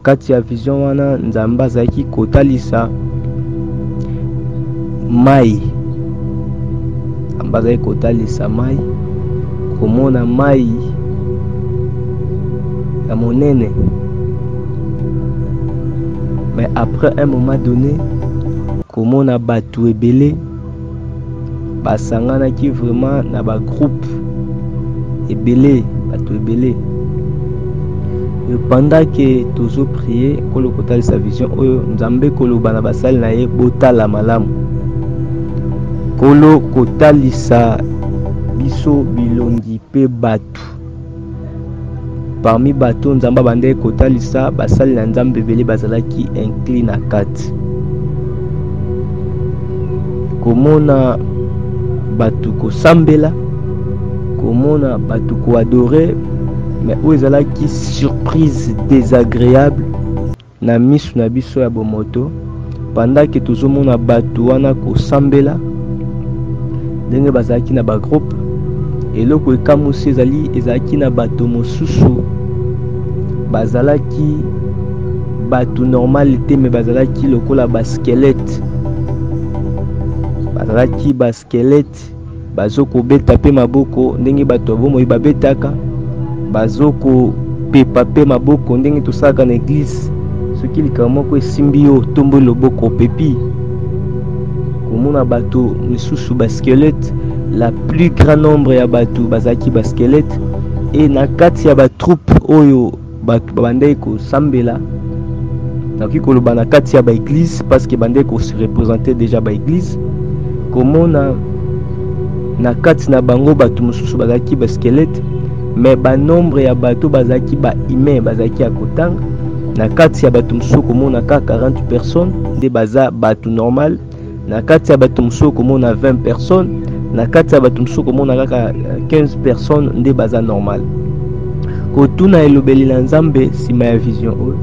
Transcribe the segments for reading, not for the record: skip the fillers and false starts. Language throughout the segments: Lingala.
kati ya vision wana Nzambe azalaki kotalisa mai. Nzambe azalaki kotalisa mai, komona mai ya monene. Mais après un moment donné, komona bato ebele basanganaki vraiment na ba groupe ebele, bato ebele. Et pendant que tozo prier, Nkolo kotalisa vision oyo, Nzambe koloba na basali na ye botala malamu. Nkolo kotalisa biso bilongi pe bato. Parmi bato Nzambe abandaki kotalisa, basali na Nzambe ebele bazalaki inclus na kati. Komona bato kosambela, komona bato koadore, mais oyo ezalaki surprise désagréable na misu na biso ya bomoto, pendant que tozomona bato wana kosambela ndenge bazalaki na ba groupe. Eloko ekamwisi ezalaki na bato mosusu bazalaki bato normal te, mais bazalaki lokola ba squelette, bazalaki ba squelette, bazo kobeta pe maboko ndenge bato ya bomoi babetaka, bazo kopepa pe maboko ndenge tosalaka na église. Soki likambo moko esimbi yo, otomboli loboko opepi. Komona bato misusu ba squelette, la plus grand nombre ya bato bazalaki ba squelette. Et na kati ya ba troupe oyo bato babandaki kosambela, nakoki koloba na kati ya ba église parce que bandaki ko se représenter déjà ba église, komona na kati na bango bato mosusu bazalaki ba squelette, mais ba nombre ya bato bazalaki ba humain, bazalaki ya kotanga. Na kati ya bato mosusu komona kaka 40 personnes nde baza bato normal, na kati ya bato mosusu komona 20 personnes, na kati ya bato mosusu komona kaka 15 personnes nde baza normal. Kotuna elobeli na Nzambe nsima ya vision oyo,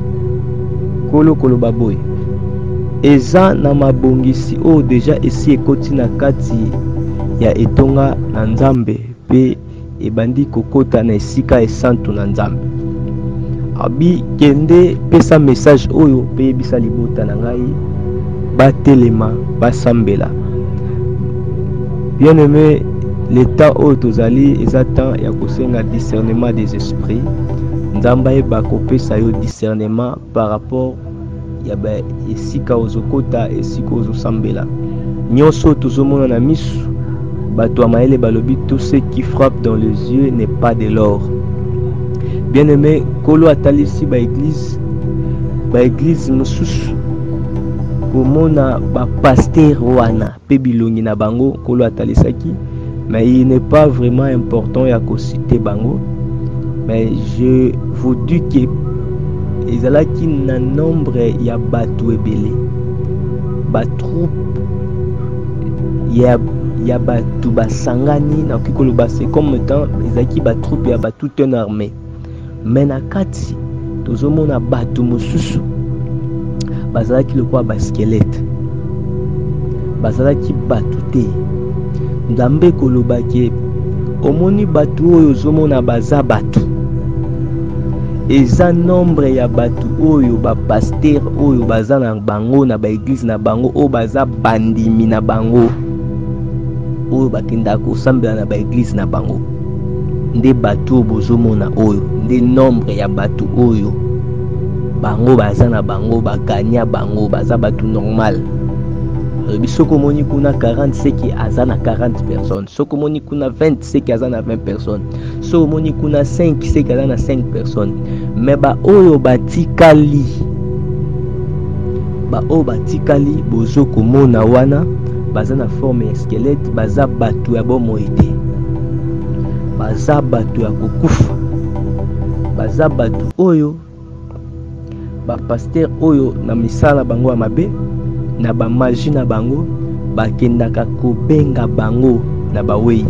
Nkolo koloba boye, eza na mabongisi oyo deja esi ekoti na kati ya etonga na Nzambe pe ebandi kokota na esika esantu na Nzambe. Abi kende pesa message oyo pe yebisa libota na ngai batelema basambela. Bien-aimé, le temps oyo tozali eza temps ya kosenga discernement des esprits. Nzambe ayeba kopesa yo discernement par rapport ya ba esika ozokota, esika ozosambela. Nyonso tozomona na misu, bato ya mayele balobi tout ce qui frappe dans les yeux n'est pas de l'or. Bien-aimé, Nkolo atalisi ba église, ba église mosusu komona ba pasteur wana pe bilongi na bango, Nkolo atalisaki, mais il n'est pas vraiment important ya ko citer bango, mais je vous dis que ezalaki na nombre ya bato ebele, ba troupe ya bato basangani, nakoki koloba c'est comme temps ezalaki ba troupe ya ba toute une armée, mais na kati tozomona bato mosusu bazalaki lokola ba squelette, bazalaki bato te. Nzambe koloba ke omoni bato oyo ozomona baza bato, eza nombre ya bato oyo ba pasteur oyo baza na bango na ba église na bango, oyo baza bandimi na bango, oyo bakendaka kosambela na ba église na bango, nde bato oyo bozomona oyo nde nombre ya bato oyo bango baza na bango, baganya bango, baza bato normal. Alobi soki omoni kuna 40 seki aza na 40 personnes, soki omoni kuna 20 seki aza na 20 personnes, soki omoni kuna 5 seki aza na 5 personnes. Mais ba oyo batikali, ba oyo batikali bozo komona wana baza na forme ya squelette, baza bato ya bomoi te, baza bato ya kokufa, baza bato oyo ba pasteur oyo na misala bango ya mabe na ba magie na bango bakendaka kobenga bango na bawei.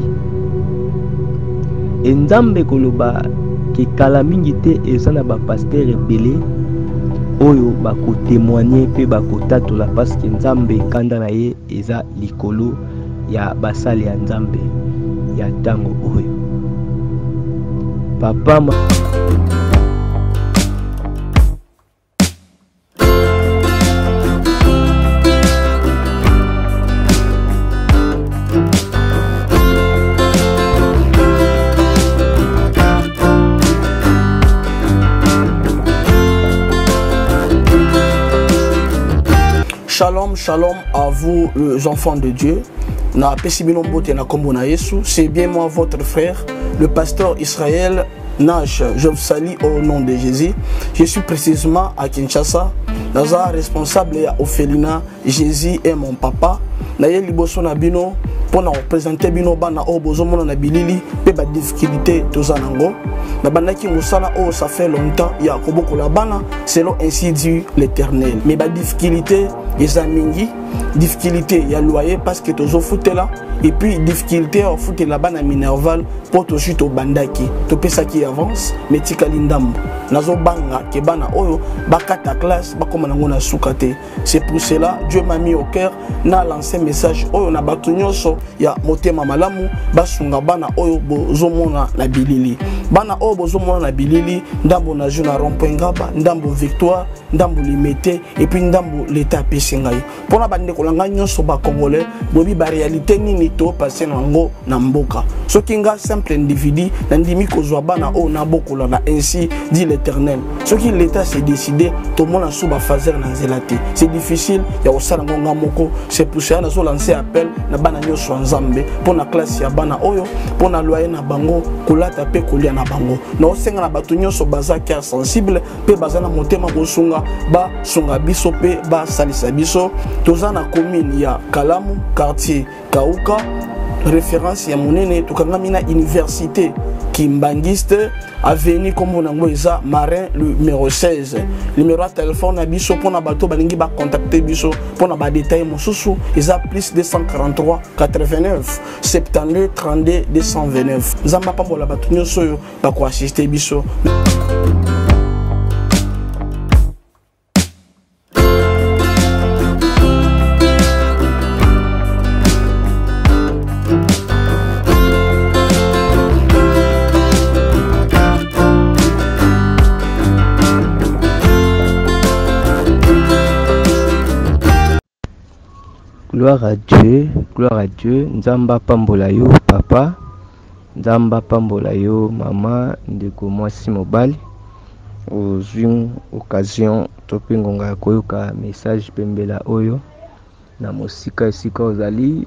E Nzambe koloba ke kala mingi te eza na ba pasteur ebele oyo bakotémoigner pe bakotatola, parce que Nzambe kanda na ye eza likolo ya basali ya Nzambe ya tango oyo. Papa ma shalom à vous les enfants de Dieu. Na pesi bino mbote na kombo na Yesu. C'est bien moi votre frère, le pasteur Israël Nash. Je vous salue au nom de Jésus. Je suis précisément à Kinshasa. Naza responsable ya orphelinat Jésus est mon papa. Naye liboso na bino pona représenter bino bana oyo bozomona na bilili pe ba difficulté toza nango. Nabandaki mosala oyo ça fait longtemps ya kobokola bana selon ainsi dit l'Éternel. Mais ba difficulté eza mingi, difficulté ya loyer parce que tozofutela et puis difficulté ya kofutela bana minerval mpo tozwi tobandaki topesaki avance mais tikali ndambo. Nazobanga ke bana oyo bakata classe bakoma nango na suka te. C'est pour cela Dieu m'a mis au cœur na lancer message oyo na bato nyonso ya motema malamu basunga bana oyo bozomona na bilili. Bana oyo bozomona na bilili, ndambo na jeu na rond-point Ngaba, ndambo Victoire, ndambo Limete et puis ndambo l'État apesi ngai. Pona bandeko na ngai nyonso ba Congolais, boyebi ba réalité nini to passer nango na mboka. Soki nga simple individu nandimi kozwa bana oyo nabokola na ainsi dit l'Éternel. Soki l'État s'est décidé, tomona sous ba phaser na nzela te. C'est difficile ya kosala ngo nga moko. C'est pour cela nazo lancer appel na bana nyonso ya Nzambe pona classe ya bana oyo, pona loyer na bango, kolata pe kolia na bango. Naosenga na bato nyonso baza cœur sensible pe baza na motema kosunga, basunga biso pe basalisa biso. Toza na commune ya Kalamu, quartier Kauka, référence ya monene, tokangami na université Kimbanguiste, avenue kombo nango eza Marin numéro 16. Numéro ya téléphone na biso pona bato balingi ba contacter biso pona ba détails mosusu eza plus 243 89 72 32 229. Nzambe apambola bato nyonso oyo bako assister biso. Gloire à Dieu, gloire à Dieu. Nzambe apambola yo papa, Nzambe apambola yo mama, ndeko mwasi mobali. Ozwi occasion to mpe ngonga ya koyoka message pembela oyo na mosika esika ozali.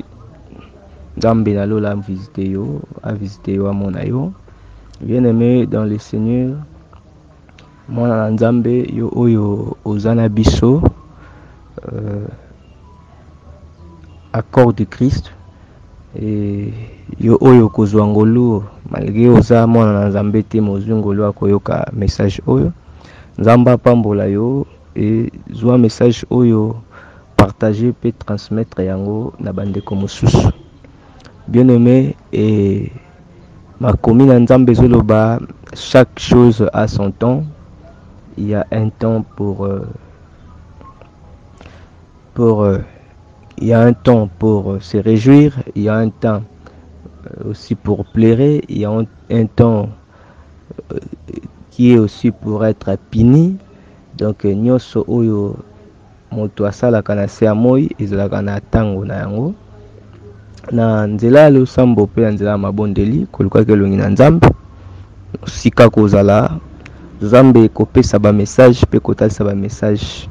Nzambe na lola avisite yo, avisite yo, amona yo. Bien-aimé dans le Seigneur, mwana na Nzambe, yo oyo oza na biso, accord de Christ, et yo oyo kozwa ngolu malgré oza mwana na Nzambe te, mozwi ngolu akoyoka message oyo. Nzambe apambola yo et zwa message oyo partager pe transmettre yango na bandeko mosusu. Bien-aimé, et makomi na Nzambe ezoloba chaque chose a son temps. Il y a un temps pour pour il y a un temps pour se réjouir, il y a un temps aussi pour pleurer, il y a un temps qui est aussi pour être puni. Donc nyonso oyo moto asalaka na se ya moi ezalaka na tango na yango. Na nzela ya losambo pe na nzela ya mabondeli, kolukaka elongi na Nzambe, sika kozala Nzambe kopesa ba message pe kotalisa ba message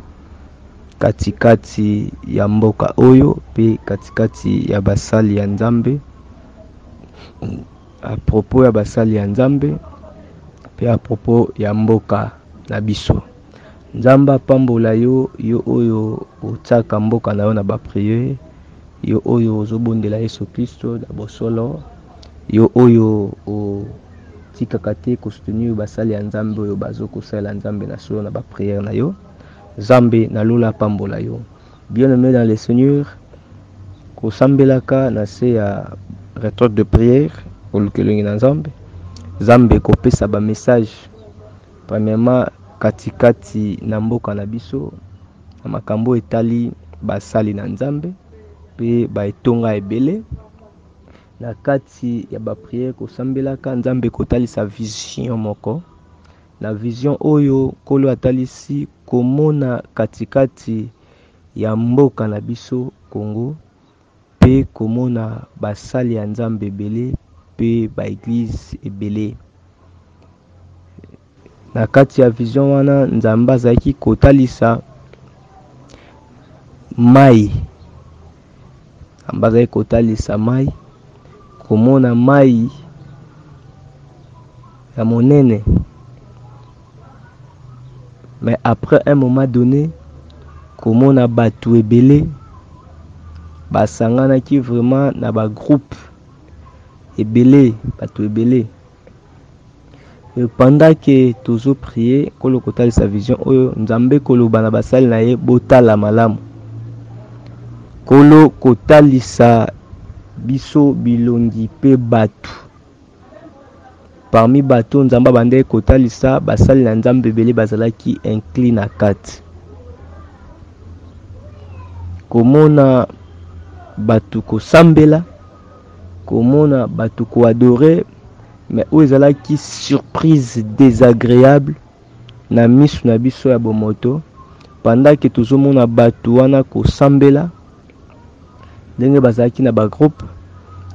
katikati ya mboka oyo pe katikati ya basali ya Nzambe, à propos ya basali ya Nzambe pe à propos ya mboka na biso. Nzambe apambola yo, yo oyo otiaka mboka na yo na ba prière, yo oyo ozobondela Yesu Kristo na bosolo, yo oyo otikaka te kosoutenir basali ya Nzambe oyo bazokosalela Nzambe na solo na ba prière na yo. Nzambe na lola apambola yo. Bien-aimé dans le Seigneur, kosambelaka na se ya retraite de prière koluka elongi na Nzambe. Nzambe kopesa ba message premièrement katikati na mboka na biso na makambo etali basali na Nzambe pe ba etonga ebele. Na kati ya ba prière kosambelaka Nzambe kotalisa vision moko. Na vision oyo Nkolo atalisi komona katikati ya mboka na biso Congo pe komona basali ya Nzambe ebele pe ba église ebele. Na kati ya vision wana Nzambe azalaki kotalisa mai. Nzambe azali kotalisa mai, komona mai ya monene. Mais après un moment donné, komona bato ebele basanganaki vraiment na ba groupe ebele, bato ebele. Pendant que tozo prier, Nkolo kotalisa vision oyo, Nzambe koloba na basali na ye botala malamu. Nkolo kotalisa biso bilongi pe bato. Parmi bato Nzambe abandaki kotalisa, basali na Nzambe ebele bazalaki inclus na kati. Komona bato kosambela, komona bato ko adorer, mais oyo ezalaki surprise desagreable na misu na biso ya bomoto, pendant que tozomona bato wana kosambela ndenge bazalaki na ba groupe.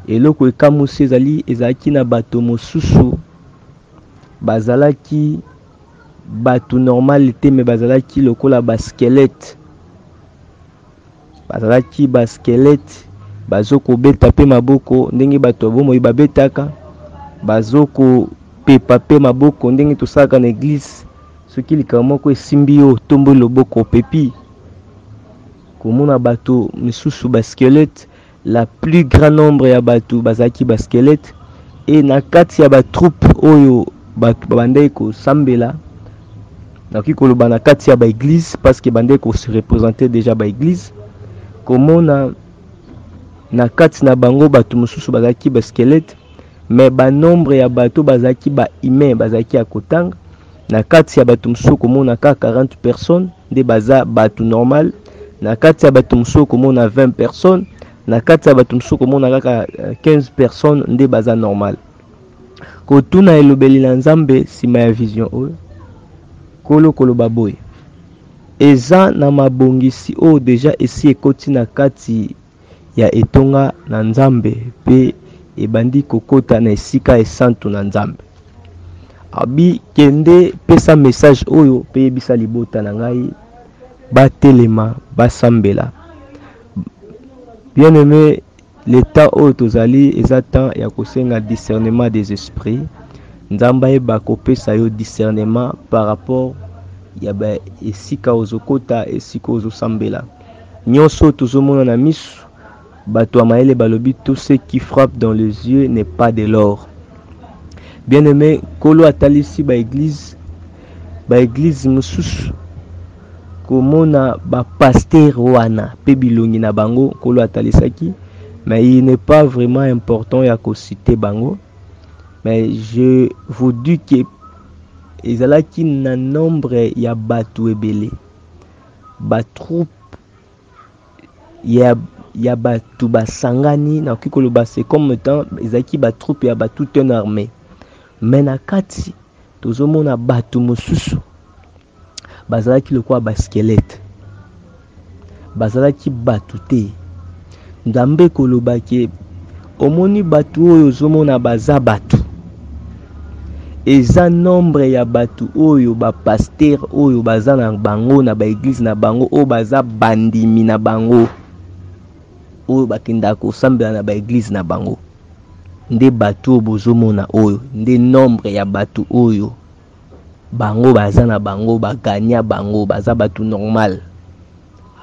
Eloko ekamwisi ezali, ezalaki na bato mosusu bazalaki bato normal te, mais bazalaki lokola ba squelette. Bazalaki ba squelette, bazo kobeta pe maboko ndenge bato ya bomoi babetaka, bazo kopepa pe maboko ndenge tosalaka na eglise. Soki likambo moko esimbi yo, otomboli loboko opepi. Komona bato misusu ba squelette, la plus grand nombre ya bato bazalaki ba squelette. Et na kati ya ba troupe oyo bato babandaki kosambela, nakoki koloba na kati ya ba église parce que bandaki ko se représenter déjà ba église, komona na kati na bango bato mosusu bazalaki ba squelette, mais ba nombre ya bato bazalaki ba humain, bazalaki ya kotanga. Na kati ya bato mosusu komona kaka 40 personnes nde baza bato normal, na kati ya bato mosusu komona 20 personnes, na kati ya bato mosusu komona kaka 15 personnes nde baza normal. Kotuna elobeli na Nzambe nsima ya vision oyo, Nkolo koloba boye, eza na mabongisi oyo deja esi ekoti na kati ya etonga na Nzambe pe ebandi kokota na esika esantu na Nzambe. Abi kende pesa message oyo pe yebisa libota na ngai batelema basambela. Bien-aimé, le temps oyo tozali eza temps ya kosenga discernement des esprits. Nzambe ayeba kopesa yo discernement par rapport ya ba esika ozokota, esika ozosambela. Nyonso tozomona na misu, bato ya mayele balobi tout ce qui frappe dans les yeux n'est pas de l'or. Bien-aimé, Nkolo atalisi ba église, ba église mosusu komona ba pasteur wana pe bilongi na bango, Nkolo atalisaki, mais il n'est pas vraiment important ya ko citer bango, mais je vous dis que ezalaki na nombre ya bato ebele, ba troupe ya bato basangani, nakoki koloba c'est comme temps ezalaki ba troupe ya ba toute une armée, mais na kati tozomona bato mosusu bazalaki lokola ba squelette, bazalaki bato te. Nzambe koloba ke omoni bato oyo ozomona baza bato, eza nombre ya bato oyo ba pasteur oyo baza na bango na ba église na bango, oyo baza bandimi na bango, oyo bakendaka kosambela na ba église na bango, nde bato oyo bozomona oyo nde nombre ya bato oyo bango baza na bango, baganya bango, baza bato normal.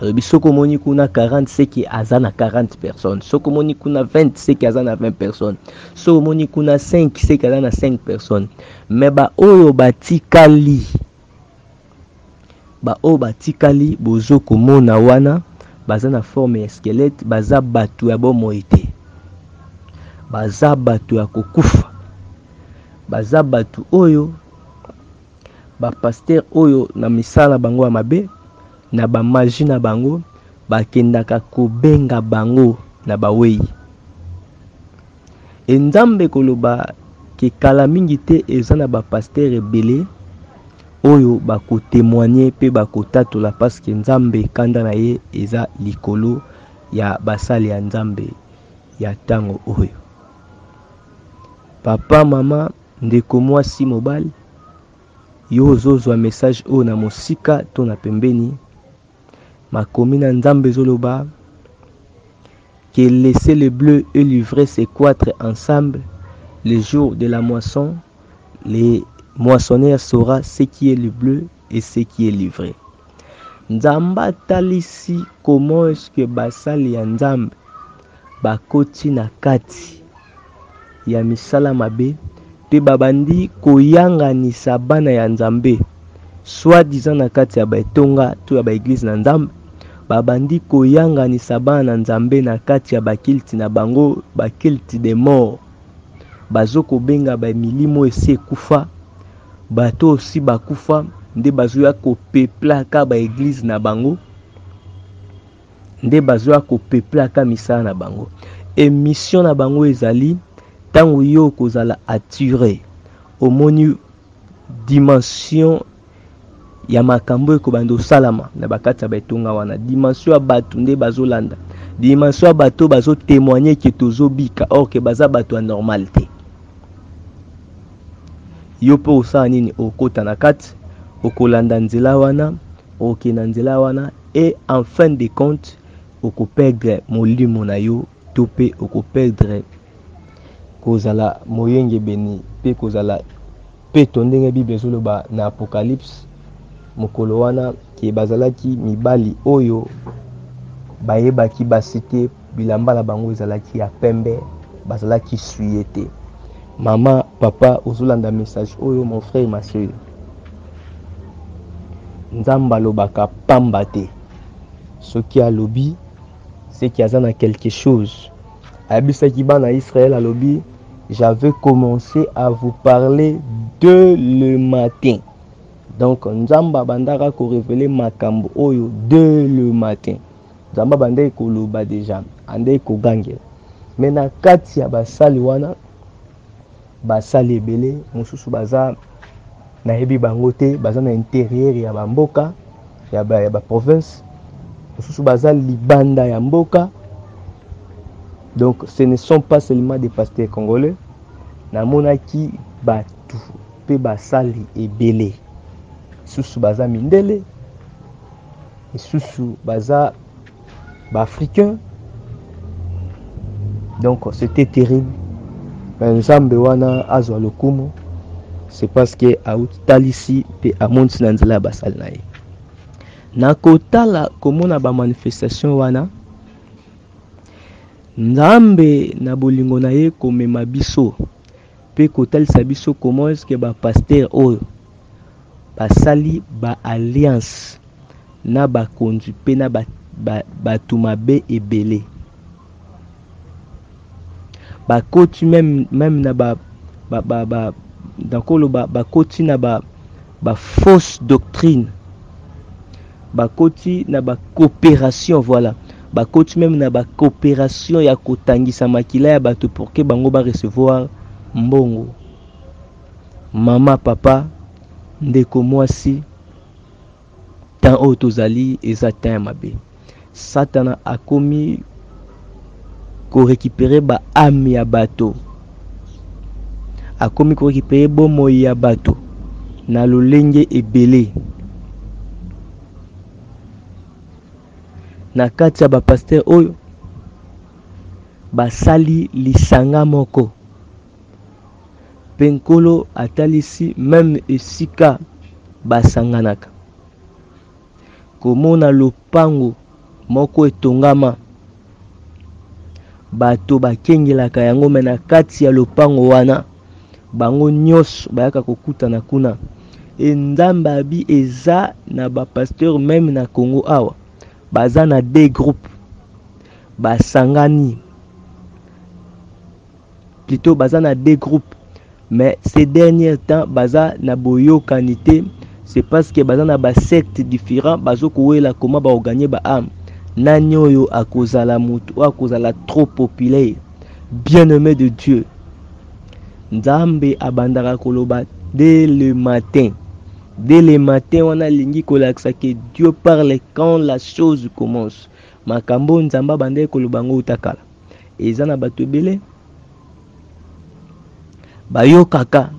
Alobi soki omoni kuna 40 seke aza na 40 personnes, soki omoni kuna 20 seke aza na 20 personnes, soki omoni kuna 5 seke aza na 5 personnes. Mais ba oyo batikali, ba oyo batikali bozo komona wana baza na forme ya squelette, baza bato ya bomoi te, baza bato ya kokufa, baza bato oyo ba pasteur oyo na misala bango ya mabe, na ba magie na bango bakendaka kobenga bango na bawei. E Nzambe koloba ke kala mingi te eza na ba pasteur ebele oyo bakotémoigner pe bakotatola, parce que Nzambe kanda na ye eza likolo ya basali ya Nzambe ya tango oyo. Papa, mama, ndeko mwasi, mobali, yo ozozwa message oyo na mosika to na pembeni, Makomi na Nzambe ezoloba que laisser le bleu et l'ivraie se croître ensemble le jour de la moisson, le moissonneur saura ce qui est le bleu et ce qui est l'ivraie. Nzambe atalisi comment est-ce que basali ya Nzambe bakoti na kati ya misala mabe mpe babandi koyanganisa bana ya Nzambe soit disant na kati ya baetonga to ya baeglise na Nzambe, babandi koyanganisa bana na Nzambe na kati ya bakilti na bango, bakilti de mort. Bazo kobenga ba milimo esi ekufa, bato osi bakufa nde bazoya kopeplaka ba eglise na bango, nde bazoya kopeplaka misala na bango. E mission na bango ezali ntango yo okozala attire, omoni dimension ya makambo ekobanda osalama na bakati ya baetonga wana, dimension ya bato nde bazolanda, dimension ya bato bazotemoigne ke tozobika, or ke baza bato ya normal te. Yo mpe osala nini? Okota na kati, okolanda nzela wana, okokende na nzela wana, et en fin de compte okoperdre molimo na yo to mpe okoperdre kozala moyengebeni mpe kozala peto, ndenge Bible ezoloba na Apocalypse mokolo wana ke bazalaki mibali oyo bayebaki basi te, bilamba na bango ezalaki ya pembe, bazalaki suye te. Mama, papa, ozolanda message oyo, mon frère, ma soeur, Nzambe alobaka pamba te. Soki alobi, c'est qu'il aza na quelque chose. Ayebisaki bana Israël, alobi, j'avais commencé à vous parler dès le matin. Donc Nzambe abandaka ko révéler makambo oyo dès le matin. Nzambe abandaki koloba déjà, andaki kogangela. Mais na kati ya basali wana, basali ebele mosusu baza nayebi bango te, baza na intérieur ya ba mboka, ya ba province, mosusu baza libanda ya mboka. Donc ce ne sont pas seulement des pasteurs congolais. Namonaki batu pe basali ebele, susu baza mindele, susu baza ba africains. Donc c'était terrible. Mais Nzambe wana azwa lokumu, c'est parce que autalisi pe amonisi na nzela ya basali na ye. Na kotala komona ba manifestation wana, Nzambe na bolingo na ye komema biso pe kotalisa biso comment est-ce que ba pasteur oyo basali ba alliance na bakonzi pe na bato mabe ebele. Bakoti même, même na ba, ba, ba, ba, nakoloba, bakoti na ba, ba fausse doctrine, bakoti na ba coopération, voilà, bakoti même na ba coopération ya kotangisa makila ya bato pour que bango ba recevoir mbongo. Mama, papa, ndeko mwasi, temps oyo tozali eza temps ya mabe. Satana akomi ko récupérer ba âme ya bato, akomi ko récupérer bomoi ya bato na lolenge ebele. Na kati ya ba pasteur oyo basali lisanga moko, pe Nkolo atalisi même esika basanganaka, komona lopango moko etongama, bato bakengelaka yango, me na kati ya lopango wana bango nyonso bayaka kokutana kuna. E Nzambe abi eza na ba pasteur même na Congo awa baza na deux groupes basangani, plutôt baza na deux groupes, mais ces derniers temps baza na boyokani te. C'est parce que baza na ba sectes différents, bazo kowela comment ba gagner ba âme. Nani oyo akozala mutu oyo akozala trop populaire, bien-aimé de Dieu. Nzambe abandaka koloba dès le matin. Dès le matin wana alingi kolakisa que Dieu parle quand la chose commence. Makambo Nzambe abandaki koloba ngo uta kala. Eza na bato ebele bayokaka,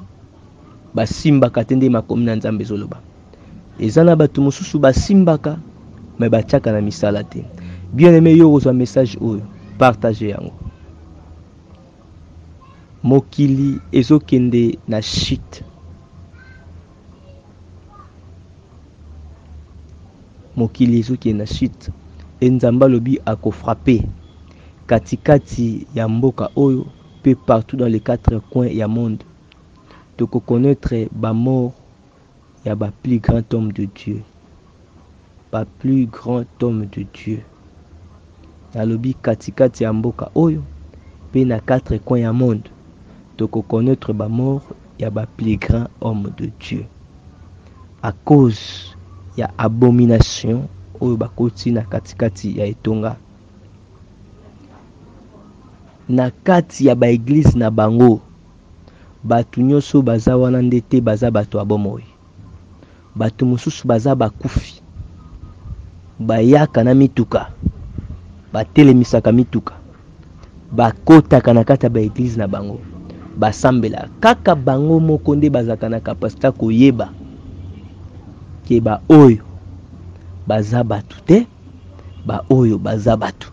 basimbaka te nde makomi na Nzambe ezoloba. Eza na bato mosusu basimbaka, mais batiaka na misala te. Bien aimé, yo okozwa message oyo, partage yango. Mokili ezokende na chute. Mokili ezokende na chute e Nzambe alobi ako frapper katikati ya mboka oyo pe partout dans les quatre coins ya monde. Toko connaitre ba mort ya ba plus grand homme de Dieu. Ba plus grand homme de Dieu. Nalobi katikati ya mboka oyo pe na quatre coins ya monde toko connaitre ba mort ya ba plus grand homme de Dieu. À cause ya abomination oyo bakoti na katikati ya etonga. Na kati ya ba eglise na bango Batu nioso baza wana nde te baza batu ya bomoi. Batu mosusu baza bakufi. Bayaka na mituka, batelemisaka mituka, bakotaka na kati ya ba eglise na bango, basambelaka. Kaka bango moko nde bazalaka na capacite ya koyeba ke ba oyo baza batu te, ba oyo baza batu.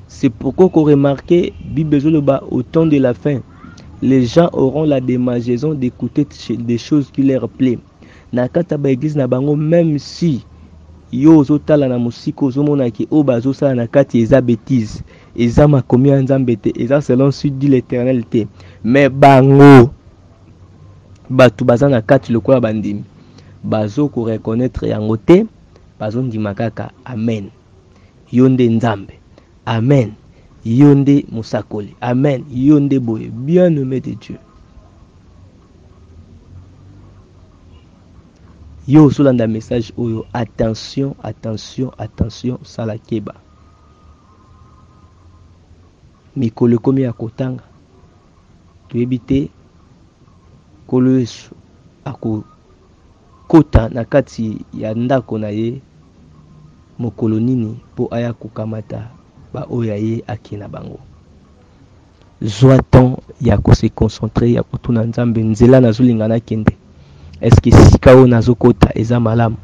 C'est pourquoi qu'on remarque Bible ezoloba au temps de la fin les gens auront la démangeaison d'écouter des choses qui leur plaît. Na kati ya ba église na bango même si yo ozotala na mosika ozomona ke oyo bazosala na kati eza bêtise, eza makomi ya Nzambe te, eza selon ce dit l'Éternel te, mais bango bato baza na kati lokola bandimi bazo ko reconnaître yango te, bazondima kaka amen. Yo nde Nzambe. Amen. Yo nde mosakoli. Amen. Yo nde boye. Bien aimé de Dieu. Yo ozolanda message oyo, attention, attention, attention, sala keba. Mikolo ekomi ya kotanga. Toyebi te Nkolo Yesu ako kota na kati ya ndako na ye mokolo nini mpo aya kokamata ba oyo ya ye ake na bango. Zua temps ya ko se concentrer ya kotuna Nzambe nzela nazolinga nakende est ce que esika oyo nazokota eza malamu?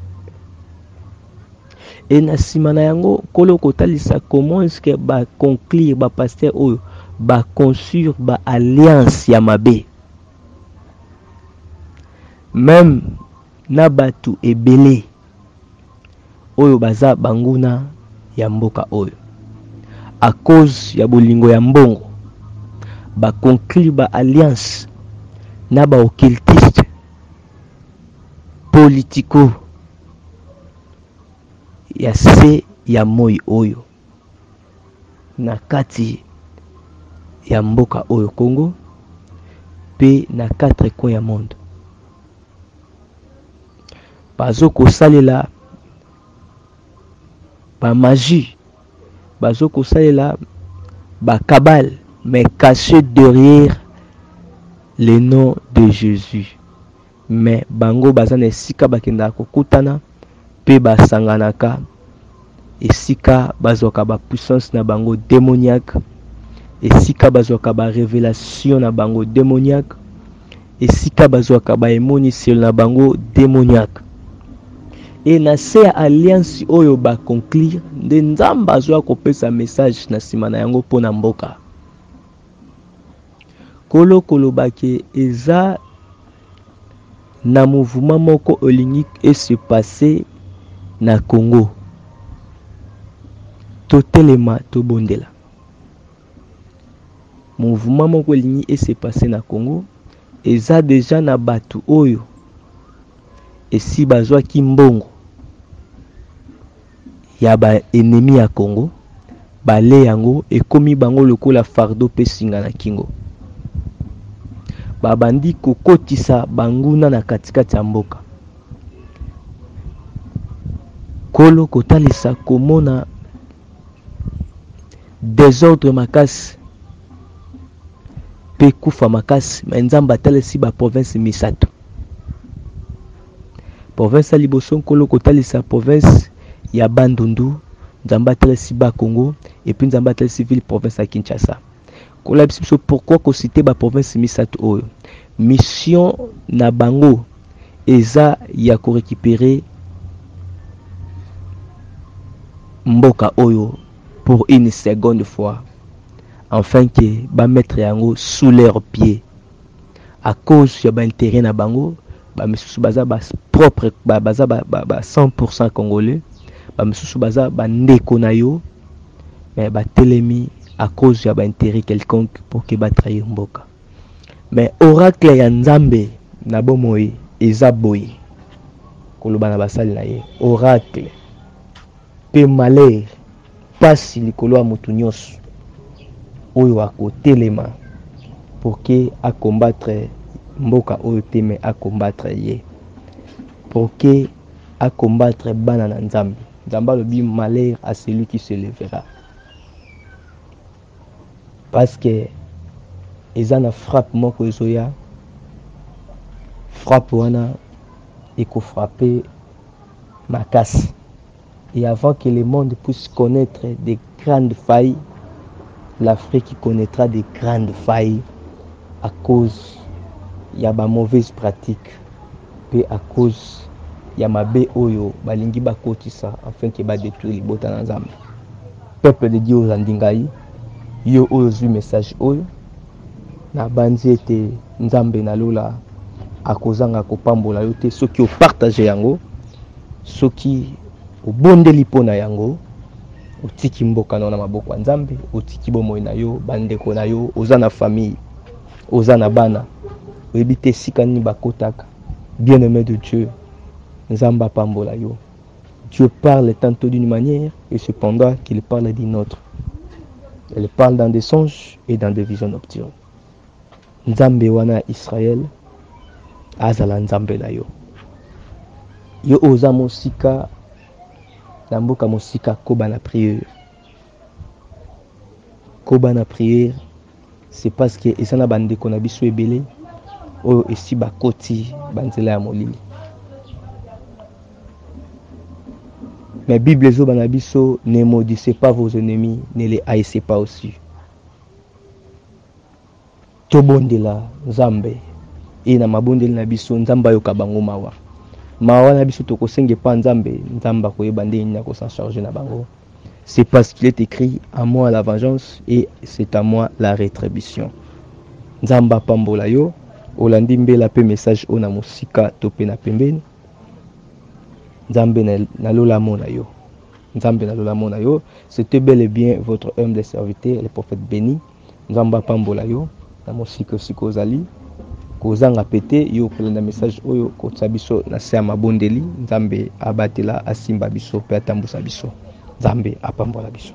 Et na sima na yango Nkolo kotalisa comment est ce que ba conclure ba pasteurs oyo ba construire ba alliance ya mabe. Meme na batu ebele oyo baza banguna ya mboka oyo à cause ya bolingo ya mbongo ba conclure ba alliance na ba occultiste politico ya se ya moi oyo na kati ya mboka oyo Congo pe na quatre coins ya monde. Bazo kosalela ba magie, bazo kosalela ba cabale mais cache derrière le nom de Jesus. Mais bango baza na esika bakendaka kokutana pe basanganaka esika bazwaka ba puissance na bango demoniaque, esika bazwaka ba revelation na bango demoniaque, esika bazwaka ba emoniselo na bango demoniaque. Et na se ya alliance oyo ba conclure nde Nzambe azoya kopesa message na sima na yango mpo na mboka. Nkolo koloba ke eza na mouvement moko olingi e se passer na Congo. Totelema tobondela. Mouvement moko elingi e se passer na Congo eza dejà na batu oyo esi bazwaki mbongo ya ba ennemis ya Congo bale yango ekomi bango lokola fardeau pe singa na kingo. Babandi kokotisa banguna na katikati ya mboka. Nkolo kotalisa komona desordre makasi pe kufa makasi, mais Nzambe atalisi ba province misato. Province ya liboso Nkolo kotalisa province ya Bandundu, Nzambe atalisi ba Congo et puis Nzambe atalisi ville province ya Kinshasa. Nkolo ayebisi biso pourquoi ko citer ba province misato oyo. Mission na bango eza ya ko récupérer mboka oyo pour une seconde fois enfin que ba mettre yango sous leur pied à cause ya ba intérêt na bango. Ba misusu baza ba propre, baza ba 100% congolais, ba misusu baza ba ndeko na yo, mais batelemi à cause ya ba intérêt quelconque pour que ba trahir mboka. Mais oracle ya Nzambe na bomoi eza boye koloba na basali na ye, oracle pe malheur pasi likolo ya motu nyonso oyo akotelema pour que a combattre mboka oyo te, mais a combattre ye, pour que a combattre bana na Nzambe. Nzambe alobi malheur à celui qui se lèvera, parce que eza na frappe moko ezoya, frappe wana ekofrappe makasi. Et avant que le monde puisse connaître des grandes failles, l'Afrique connaîtra des grandes failles à cause ya ba mauvaise pratique pe à cause ya mabe oyo balingi bakotisa afin que ba détruire libota na Nzambe. Peuple de Dieu ozandi ngai, yo oyo ozwi message oyo, na banzi ete Nzambe na lola akozanga kopambola yo te soki opartage yango, soki obondeli mpo na yango, otiki mboka na maboko ya Nzambe, otiki bomoi na yo, bandeko na yo, oza na famille, oza na bana, oyebi te esika nini bakotaka. Bien-aimé de Dieu, Nzambe apambola yo. Dieu parle tantôt d'une manière et cependant qu'il parle d'une autre. Il parle dans des songes et dans des visions nocturnes. Nzambe wana ya Israël azala Nzambe na yo. Yo oza mosika na mboka mosika, koba na prière. Koba na prière, c'est parce que eza na bandeko na biso ebele oyo esi bakoti banzela ya molili. Mais Bible ezoba na biso, ne maudissez pas vos ennemis, ne les haïssez pas aussi. Tobondela Nzambe e na mabondeli na biso, Nzambe ayoka bango mawa. Mawa na biso tokosenga epa Nzambe, Nzambe akoyeba ndenge nini akosan charger na bango. C'est parce qu'il est écrit, à moi la vengeance et c'est à moi la rétribution. Nzambe apambola yo, olandi mbela pe message oyo na mosika to pe na pembeni. Nzambe na lola mona yo. Nzambe na lola mona yo. C'était bel et bien votre humble serviteur, le prophète béni. Nzambe apambola yo na mosika osika ozali kozanga pete yo kolanda message oyo kotia biso na se ya mabondeli. Nzambe abatela, asimba biso pe atambusa biso. Nzambe apambola biso.